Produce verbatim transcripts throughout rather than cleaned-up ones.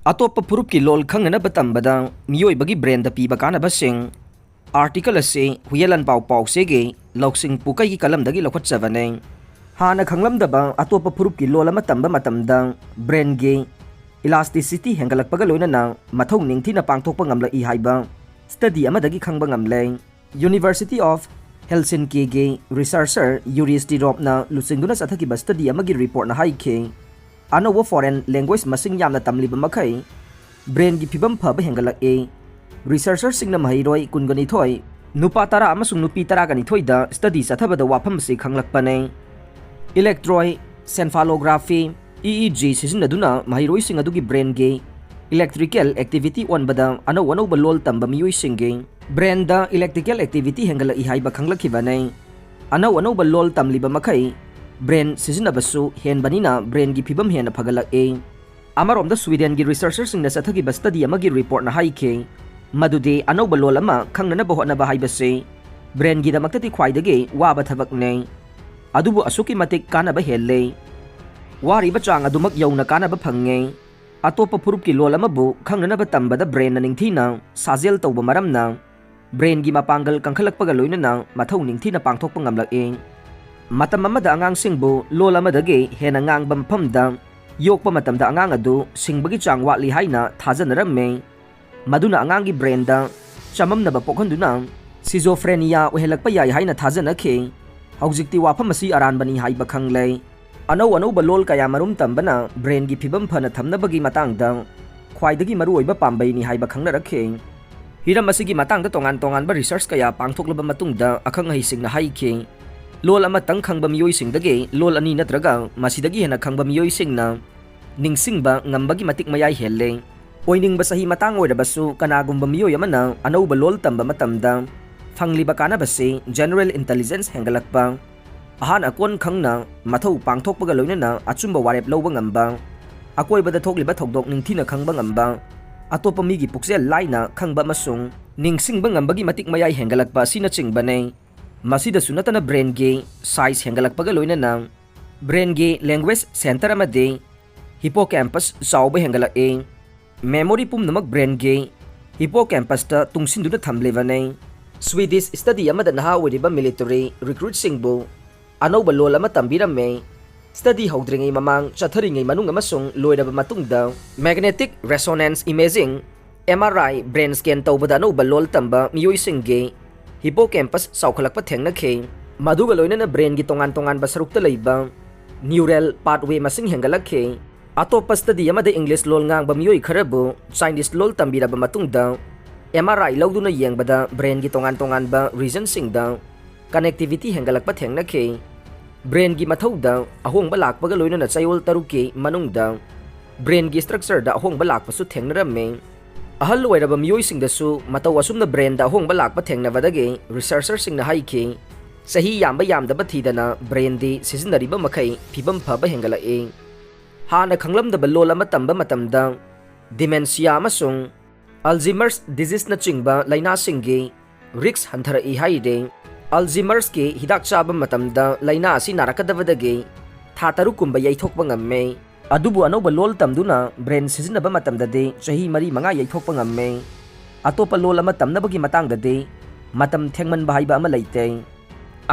ꯑꯇꯣꯞꯄ ꯐꯨꯔꯨꯞꯀꯤ ꯂꯣꯜ ꯈꯪꯅꯅꯕ ꯇꯝꯕꯗ ꯃꯤꯑꯣꯏꯕꯒꯤ ꯕ꯭ꯔꯦꯟꯗ ꯄꯤꯕ ꯀꯥꯟꯅꯕꯁꯤꯡ꯫ ꯑꯥꯔꯇꯤꯀꯜ ꯑꯁꯤ ꯍꯨꯌꯦꯟ ꯂꯥꯟꯄꯥꯎ ꯄꯥꯎꯆꯦꯒꯤ ꯂꯧꯁꯤꯡ ꯄꯨꯀꯩꯒꯤ ꯀꯂꯝꯗꯒꯤ ꯂꯧꯈꯠꯆꯕꯅꯤ꯫ ꯍꯥꯟꯅ ꯈꯪꯂꯝꯗꯕ ꯑꯇꯣꯞꯄ ꯐꯨꯔꯨꯞꯀꯤ ꯂꯣꯜ ꯑꯃ ꯇꯝꯕ ꯃꯇꯝꯗ ꯕ꯭ꯔꯦꯟꯒꯤ ꯏꯂꯥꯁꯇꯤꯁꯤꯇꯤ ꯍꯦꯟꯒꯠꯂꯛꯄꯒ ꯂꯣꯏꯅꯅ ꯃꯊꯧ ꯅꯤꯡꯊꯤꯅ ꯄꯥꯡꯊꯣꯛꯄ ꯉꯝꯂꯛꯏ ꯍꯥꯏꯕ ꯁ꯭ꯇꯗꯤ ꯑꯃꯗꯒꯤ ꯈꯪꯕ ꯉꯝꯂꯦ꯫ University of Helsinki-ꯒꯤ researcher ꯌꯨꯔꯤꯁ ꯇꯤꯔꯣꯞꯅ ꯂꯨꯆꯤꯡꯗꯨꯅ ꯆꯠꯊꯈꯤꯕ ꯁ꯭ꯇꯗꯤ ꯑꯃꯒꯤ ꯔꯤꯄꯣꯔꯠꯅ ꯍꯥꯏꯈꯤ, ꯑꯅꯧꯕ ꯐꯣꯔꯦꯟ ꯂꯦꯡꯒ꯭ꯋꯦꯖ ꯃꯁꯤꯡ ꯌꯥꯝꯅ ꯇꯝꯂꯤꯕ ꯃꯈꯩ ꯕ꯭ꯔꯦꯟꯒꯤ ꯐꯤꯕꯝ ꯐꯕ ꯍꯦꯟꯒꯠꯂꯛꯏ꯫ ꯔꯤꯁꯔꯆꯔꯁꯤꯡꯅ ꯃꯍꯩꯔꯣꯏ ꯀꯨꯟꯒ ꯅꯤꯊꯣꯏ, ꯅꯨꯄꯥ ꯇꯔꯥ ꯑꯃꯁꯨꯡ ꯅꯨꯄꯤ ꯇꯔꯥꯒ ꯅꯤꯊꯣꯏꯗ ꯁ꯭ꯇꯗꯤ ꯆꯠꯊꯕꯗ ꯋꯥꯐꯝ ꯑꯁꯤ ꯈꯪꯂꯛꯄꯅꯤ꯫ ꯏꯂꯦꯛꯇ꯭ꯔꯣꯏ ꯁꯦꯟꯐꯥꯂꯣꯒ꯭ꯔꯥꯐꯤ, ꯏ ꯏ ꯖꯤ, ꯁꯤꯖꯤꯟꯅꯗꯨꯅ ꯃꯍꯩꯔꯣꯏꯁꯤꯡ ꯑꯗꯨꯒꯤ ꯕ꯭ꯔꯦꯟꯒꯤ ꯏꯂꯦꯛꯇ꯭ꯔꯤꯀꯦꯜ ꯑꯦꯛꯇꯤꯚꯤꯇꯤ ꯑꯣꯟꯕꯗ ꯑꯅꯧ ꯑꯅꯧꯕ ꯂꯣꯜ ꯇꯝꯕ ꯃꯤꯑꯣꯏꯁꯤꯡꯒꯤ ꯕ꯭ꯔꯦꯟꯗ ꯏꯂꯦꯛꯇ꯭ꯔꯤꯀꯦꯜ ꯑꯦꯛꯇꯤꯚꯤꯇꯤ ꯍꯦꯟꯒꯠꯂꯛꯏ ꯍꯥꯏꯕ ꯈꯪꯂꯛꯈꯤꯕꯅꯤ꯫ ꯑꯅꯧ ꯑꯅꯧꯕ ꯂꯣꯜ ꯇꯝꯂꯤꯕ ꯃꯈꯩ ꯕ꯭ꯔꯦꯟ ꯁꯤꯖꯤꯟꯅꯕꯁꯨ ꯍꯦꯟꯕꯅꯤꯅ ꯕ꯭ꯔꯦꯟꯒꯤ ꯐꯤꯕꯝ ꯍꯦꯟꯅ ꯐꯒꯠꯂꯛꯏ꯫ ꯑꯃꯔꯣꯝꯗ ꯁ꯭ꯋꯤꯗꯦꯟꯒꯤ ꯔꯤꯁꯔꯆꯔꯁꯤꯡꯅ ꯆꯠꯊꯈꯤꯕ ꯁ꯭ꯇꯗꯤ ꯑꯃꯒꯤ ꯔꯤꯄꯣꯔꯠꯅ ꯍꯥꯏꯈꯤ, ꯃꯗꯨꯗꯤ ꯑꯅꯧꯕ ꯂꯣꯜ ꯑꯃ ꯈꯪꯅꯅꯕ ꯍꯣꯠꯅꯕ ꯍꯥꯏꯕꯁꯤ ꯕ꯭ꯔꯦꯟꯒꯤꯗꯃꯛꯇꯗꯤ ꯈ꯭ꯋꯥꯏꯗꯒꯤ ꯋꯥꯕ ꯊꯕꯛꯅꯤ꯫ ꯑꯗꯨꯕꯨ ꯑꯁꯨꯛꯀꯤ ꯃꯇꯤꯛ ꯀꯥꯟꯅꯕ ꯍꯦꯜꯂꯤ꯫ ꯋꯥꯔꯤꯕ ꯆꯥꯡ ꯑꯗꯨꯃꯛ ꯌꯧꯅ ꯀꯥꯟꯅꯕ ꯐꯪꯉꯤ꯫ ꯑꯇꯣꯞꯄ ꯐꯨꯔꯨꯞꯀꯤ ꯂꯣꯜ ꯑꯃꯕꯨ ꯈꯪꯅꯅꯕ ꯇꯝꯕꯗ ꯕ꯭ꯔꯦꯟꯅ ꯅꯤꯡꯊꯤꯅ ꯁꯥꯖꯦꯜ ꯇꯧꯕ ꯃꯔꯝꯅ ꯕ꯭ꯔꯦꯟꯒꯤ ꯃꯄꯥꯡꯒꯜ ꯀꯟꯈꯠꯂꯛꯄꯒ ꯂꯣꯏꯅꯅ ꯃꯊꯧ ꯅꯤꯡꯊꯤꯅ ꯄꯥꯡꯊꯣꯛꯄ ꯉꯝꯂꯛꯏ꯫ ꯃꯇꯝ ꯑꯃꯗ ꯑꯉꯥꯡꯁꯤꯡꯕꯨ ꯂꯣꯜ ꯑꯃꯗꯒꯤ ꯍꯦꯟꯅ ꯉꯥꯡꯕ ꯃꯐꯝꯗ ꯌꯣꯛꯄ ꯃꯇꯝꯗ ꯑꯉꯥꯡ ꯑꯗꯨ ꯁꯤꯡꯕꯒꯤ ꯆꯥꯡ ꯋꯥꯠꯂꯤ ꯍꯥꯏꯅ ꯊꯥꯖꯅꯔꯝꯃꯤ꯫ ꯃꯗꯨꯅ ꯑꯉꯥꯡꯒꯤ ꯕ꯭ꯔꯦꯟꯗ ꯆꯃꯝꯅꯕ ꯄꯣꯛꯍꯟꯗꯨꯅ ꯁꯤꯖꯣꯐ꯭ꯔꯦꯅꯤꯌꯥ ꯑꯣꯏꯍꯜꯂꯛꯄ ꯌꯥꯏ ꯍꯥꯏꯅ ꯊꯥꯖꯅꯈꯤ꯫ ꯍꯧꯖꯤꯛꯇꯤ ꯋꯥꯐꯝ ꯑꯁꯤ ꯑꯔꯥꯟꯕꯅꯤ ꯍꯥꯏꯕ ꯈꯪꯂꯦ꯫ ꯑꯅꯧ ꯑꯅꯧꯕ ꯂꯣꯜ ꯀꯌꯥ ꯃꯔꯨꯝ ꯇꯝꯕꯅ ꯕ꯭ꯔꯦꯟꯒꯤ ꯐꯤꯕꯝ ꯐꯅ ꯊꯝꯅꯕꯒꯤ ꯃꯇꯥꯡꯗ ꯈ꯭ꯋꯥꯏꯗꯒꯤ ꯃꯔꯨꯑꯣꯏꯕ ꯄꯥꯝꯕꯩꯅꯤ ꯍꯥꯏꯕ ꯈꯪꯅꯔꯛꯈꯤ꯫ ꯍꯤꯔꯝ ꯑꯁꯤꯒꯤ ꯃꯇꯥꯡꯗ ꯇꯣꯉꯥꯟ ꯇꯣꯉꯥꯟꯕ ꯔꯤꯁꯔꯆ ꯀꯌꯥ ꯄꯥꯡꯊꯣꯛꯂꯕ ꯃꯇꯨꯡꯗ ꯑꯈꯪ ꯑꯍꯩꯁꯤꯡꯅ ꯍꯥꯏꯈꯤ, ꯂꯣꯜ ꯑꯃꯇꯪ ꯈꯪꯕ ꯃꯤꯑꯣꯏꯁꯤꯡꯗꯒꯤ ꯂꯣꯜ ꯑꯅꯤ ꯅꯠꯇ꯭ꯔꯒ ꯃꯁꯤꯗꯒꯤ ꯍꯦꯟꯅ ꯈꯪꯕ ꯃꯤꯑꯣꯏꯁꯤꯡꯅ ꯅꯤꯡꯁꯤꯡꯕ ꯉꯝꯕꯒꯤ ꯃꯇꯤꯛ ꯃꯌꯥꯏ ꯍꯦꯜꯂꯦ꯫ ꯑꯣꯏꯅꯤꯡꯕ ꯆꯍꯤ ꯃꯇꯥꯡ ꯑꯣꯏꯔꯕꯁꯨ, ꯀꯅꯥꯒꯨꯝꯕ ꯃꯤꯑꯣꯏ ꯑꯃꯅ ꯑꯅꯧꯕ ꯂꯣꯜ ꯇꯝꯕ ꯃꯇꯝꯗ ꯐꯪꯂꯤꯕ ꯀꯥꯟꯅꯕꯁꯤ ꯖꯦꯅꯔꯦꯜ ꯏꯟꯇꯦꯂꯤꯖꯦꯟꯁ ꯍꯦꯟꯒꯠꯂꯛꯄ, ꯑꯍꯥꯟ ꯑꯀꯣꯟ ꯈꯪꯅ ꯃꯊꯧ ꯄꯥꯡꯊꯣꯛꯄꯒ ꯂꯣꯏꯅꯅ ꯑꯆꯨꯝꯕ ꯋꯥꯔꯦꯞ ꯂꯧꯕ ꯉꯝꯕ, ꯑꯀꯣꯏꯕꯗ ꯊꯣꯛꯂꯤꯕ ꯊꯧꯗꯣꯛ ꯅꯤꯡꯊꯤꯅ ꯈꯪꯕ ꯉꯝꯕ, ꯑꯇꯣꯞꯄ ꯃꯤꯒꯤ ꯄꯨꯛꯆꯦꯜ ꯂꯥꯏꯅ ꯈꯪꯕ ꯑꯃꯁꯨꯡ ꯅꯤꯡꯁꯤꯡꯕ ꯉꯝꯕꯒꯤ ꯃꯇꯤꯛ ꯃꯌꯥꯏ ꯍꯦꯟꯒꯠꯂꯛꯄ ꯑꯁꯤꯅꯆꯤꯡꯕꯅꯤ꯫ ꯃꯁꯤꯗꯁꯨ ꯅꯠꯇꯅ ꯕ꯭ꯔꯦꯟꯒꯤ ꯁꯥꯏꯖ ꯍꯦꯟꯒꯠꯂꯛꯄꯒ ꯂꯣꯏꯅꯅ ꯕ꯭ꯔꯦꯟꯒꯤ ꯂꯦꯡꯒ꯭ꯋꯦꯖ ꯁꯦꯟꯇꯔ ꯑꯃꯗꯤ ꯍꯤꯄꯣꯀꯦꯝꯄꯁ ꯆꯥꯎꯕ ꯍꯦꯟꯒꯠꯂꯛꯏ꯫ Memory ꯄꯨꯝꯅꯃꯛ brainꯒꯤ hippocampusꯇ ꯇꯨꯡꯁꯤꯟꯗꯨꯅ ꯊꯝꯂꯤꯕꯅꯤ꯫ Swedish study ꯑꯃꯗ ꯅꯍꯥ ꯑꯣꯏꯔꯤꯕ military recruitꯁꯤꯡꯕꯨ ꯑꯅꯧꯕ ꯂꯣꯜ ꯑꯃ ꯇꯝꯕꯤꯔꯝꯃꯤ꯫ Study ꯍꯧꯗ꯭ꯔꯤꯉꯩ ꯃꯃꯥꯡ, ꯆꯠꯊꯔꯤꯉꯩ ꯃꯅꯨꯡ ꯑꯃꯁꯨꯡ ꯂꯣꯏꯔꯕ ꯃꯇꯨꯡꯗ magnetic resonance imaging, M R I, brain scan ꯇꯧꯕꯗ ꯑꯅꯧꯕ ꯂꯣꯜ ꯇꯝꯕ ꯃꯤꯑꯣꯏꯁꯤꯡꯒꯤ hippocampus ꯆꯥꯎꯈꯠꯂꯛꯄ ꯊꯦꯡꯅꯈꯤ꯫ ꯃꯗꯨꯒ ꯂꯣꯏꯅꯅ brainꯒꯤ ꯇꯣꯉꯥꯟ ꯇꯣꯉꯥꯟꯕ ꯁꯔꯨꯛꯇ ꯂꯩꯕ neural pathway ꯃꯁꯤꯡ ꯍꯦꯟꯒꯠꯂꯛꯈꯤ꯫ ꯑꯇꯣꯞꯄ study ꯑꯃꯗ English ꯂꯣꯜ ꯉꯥꯡꯕ ꯃꯤꯑꯣꯏ ꯈꯔꯕꯨ Chinese ꯂꯣꯜ ꯇꯝꯕꯤꯔꯕ ꯃꯇꯨꯡꯗ M R I ꯂꯧꯗꯨꯅ ꯌꯦꯡꯕꯗ brainꯒꯤ ꯇꯣꯉꯥꯟ ꯇꯣꯉꯥꯟꯕ regionꯁꯤꯡꯗ connectivity ꯍꯦꯟꯒꯠꯂꯛꯄ ꯊꯦꯡꯅꯈꯤ꯫ Brainꯒꯤ ꯃꯊꯧꯗ ꯑꯍꯣꯡꯕ ꯂꯥꯛꯄꯒ ꯂꯣꯏꯅꯅ ꯆꯌꯣꯜ ꯇꯔꯨꯛꯀꯤ ꯃꯅꯨꯡꯗ brainꯒꯤ structureꯗ ꯑꯍꯣꯡꯕ ꯂꯥꯛꯄꯁꯨ ꯊꯦꯡꯅꯔꯝꯃꯤ꯫ ꯑꯍꯜ ꯑꯣꯏꯔꯕ ꯃꯤꯑꯣꯏꯁꯤꯡꯗꯁꯨ ꯃꯇꯧ ꯑꯁꯨꯝꯅ brainꯗ ꯑꯍꯣꯡꯕ ꯂꯥꯛꯄ ꯊꯦꯡꯅꯕꯗꯒꯤ researcherꯁꯤꯡꯅ ꯍꯥꯏꯈꯤ, ꯆꯍꯤ ꯌꯥꯝꯕ ꯌꯥꯝꯗꯕ ꯊꯤꯗꯅ brainꯗꯤ ꯁꯤꯖꯤꯟꯅꯔꯤꯕ ꯃꯈꯩ ꯐꯤꯕꯝ ꯐꯕ ꯍꯦꯟꯒꯠꯂꯛꯏ꯫ ꯍꯥꯟꯅ ꯈꯪꯂꯝꯗꯕ ꯂꯣꯜ ꯑꯃ ꯇꯝꯕ ꯃꯇꯝꯗ dementia ꯑꯃꯁꯨꯡ Alzheimer's diseaseꯅꯆꯤꯡꯕ ꯂꯥꯏꯅꯥꯁꯤꯡꯒꯤ risk ꯍꯟꯊꯔꯛꯏ ꯍꯥꯏꯔꯤ꯫ Alzheimer'sꯀꯤ ꯍꯤꯗꯥꯛ ꯆꯥꯕ ꯃꯇꯝꯗ ꯂꯥꯏꯅꯥ ꯑꯁꯤ ꯅꯥꯔꯛꯀꯗꯕꯗꯒꯤ ꯊꯥ ꯇꯔꯨꯛ ꯀꯨꯝꯕ ꯌꯩꯊꯣꯛꯄ ꯉꯝꯃꯤ꯫ ꯑꯗꯨꯕꯨ ꯑꯅꯧꯕ ꯂꯣꯜ ꯇꯝꯗꯨꯅ brain ꯁꯤꯖꯤꯟꯅꯕ ꯃꯇꯝꯗꯗꯤ ꯆꯍꯤ ꯃꯔꯤ ꯃꯉꯥ ꯌꯩꯊꯣꯛꯄ ꯉꯝꯃꯤ꯫ ꯑꯇꯣꯞꯄ ꯂꯣꯜ ꯑꯃ ꯇꯝꯅꯕꯒꯤ ꯃꯇꯥꯡꯗꯗꯤ ꯃꯇꯝ ꯊꯦꯡꯃꯟꯕ ꯍꯥꯏꯕ ꯑꯃ ꯂꯩꯇꯦ꯫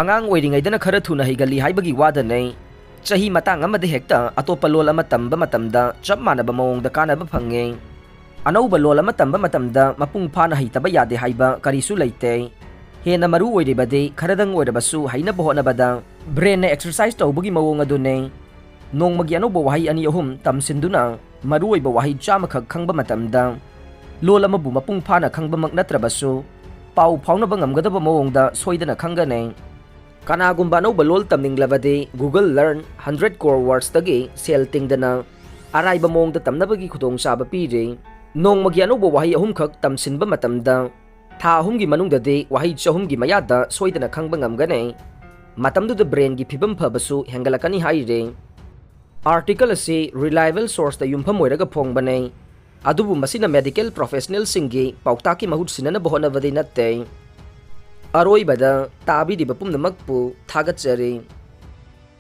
ꯑꯉꯥꯡ ꯑꯣꯏꯔꯤꯉꯩꯗꯅ ꯈꯔ ꯊꯨꯅ ꯍꯩꯒꯜꯂꯤ ꯍꯥꯏꯕꯒꯤ ꯋꯥꯗꯅꯦ꯫ ꯆꯍꯤ ꯃꯇꯥꯡ ꯑꯃꯗ ꯍꯦꯛꯇ ꯑꯇꯣꯞꯄ ꯂꯣꯜ ꯑꯃ ꯇꯝꯕ ꯃꯇꯝꯗ ꯆꯞ ꯃꯥꯟꯅꯕ ꯃꯑꯣꯡꯗ ꯀꯥꯟꯅꯕ ꯐꯪꯉꯦ꯫ ꯑꯅꯧꯕ ꯂꯣꯜ ꯑꯃ ꯇꯝꯕ ꯃꯇꯝꯗ ꯃꯄꯨꯡ ꯐꯥꯅ ꯍꯩꯇꯕ ꯌꯥꯗꯦ ꯍꯥꯏꯕ ꯀꯔꯤꯁꯨ ꯂꯩꯇꯦ꯫ ꯍꯦꯟꯅ ꯃꯔꯨ ꯑꯣꯏꯔꯤꯕꯗꯤ ꯈꯔꯗꯪ ꯑꯣꯏꯔꯕꯁꯨ ꯍꯩꯅꯕ ꯍꯣꯠꯅꯕꯗ brainꯅ exercise ꯇꯧꯕꯒꯤ ꯃꯑꯣꯡ ꯑꯗꯨꯅꯤ꯫ ꯅꯣꯡꯃꯒꯤ ꯑꯅꯧꯕ ꯋꯥꯍꯩ ꯑꯅꯤ ꯑꯍꯨꯝ ꯇꯝꯁꯤꯟꯗꯨꯅ ꯃꯔꯨꯑꯣꯏꯕ ꯋꯥꯍꯩ ꯆꯥꯝꯃꯈꯛ ꯈꯪꯕ ꯃꯇꯝꯗ, ꯂꯣꯜ ꯑꯃꯕꯨ ꯃꯄꯨꯡ ꯐꯥꯅ ꯈꯪꯕꯃꯛ ꯅꯠꯇ꯭ꯔꯕꯁꯨ, ꯄꯥꯎ ꯐꯥꯎꯅꯕ ꯉꯝꯒꯗꯕ ꯃꯑꯣꯡꯗ ꯁꯣꯏꯗꯅ ꯈꯪꯒꯅꯤ꯫ ꯀꯅꯥꯒꯨꯝꯕ ꯑꯅꯧꯕ ꯂꯣꯜ ꯇꯝꯅꯤꯡꯂꯕꯗꯤ Google Learn hundred Core Wordsꯇꯒꯤ ꯁꯦꯜ ꯇꯤꯡꯗꯅ ꯑꯔꯥꯏꯕ ꯃꯑꯣꯡꯗ ꯇꯝꯅꯕꯒꯤ ꯈꯨꯗꯣꯡꯆꯥꯕ ꯄꯤꯔꯤ꯫ ꯅꯣꯡꯃꯒꯤ ꯑꯅꯧꯕ ꯋꯥꯍꯩ ꯑꯍꯨꯝꯈꯛ ꯇꯝꯁꯤꯟꯕ ꯃꯇꯝꯗ, ꯊꯥ ꯑꯍꯨꯝꯒꯤ ꯃꯅꯨꯡꯗꯗꯤ ꯋꯥꯍꯩ ꯆꯍꯨꯝꯒꯤ ꯃꯌꯥꯗ ꯁꯣꯏꯗꯅ ꯈꯪꯕ ꯉꯝꯒꯅꯤ꯫ ꯃꯇꯝꯗꯨꯗ brainꯒꯤ ꯐꯤꯕꯝ ꯐꯕꯁꯨ ꯍꯦꯟꯒꯠꯂꯛꯀꯅꯤ ꯍꯥꯏꯔꯤ꯫ Article ꯑꯁꯤ reliable sourceꯇ ꯌꯨꯝꯐꯝ ꯑꯣꯏꯔꯒ ꯐꯣꯡꯕꯅꯤ, ꯑꯗꯨꯕꯨ ꯃꯁꯤꯅ medical professionalꯁꯤꯡꯒꯤ ꯄꯥꯎꯇꯥꯛꯀꯤ ꯃꯍꯨꯠ ꯁꯤꯟꯅꯅꯕ ꯍꯣꯠꯅꯕꯗꯤ ꯅꯠꯇꯦ꯫ ꯑꯔꯣꯏꯕꯗ, ꯇꯥꯕꯤꯔꯤꯕ ꯄꯨꯝꯅꯃꯛꯄꯨ ꯊꯥꯒꯠꯆꯔꯤ꯫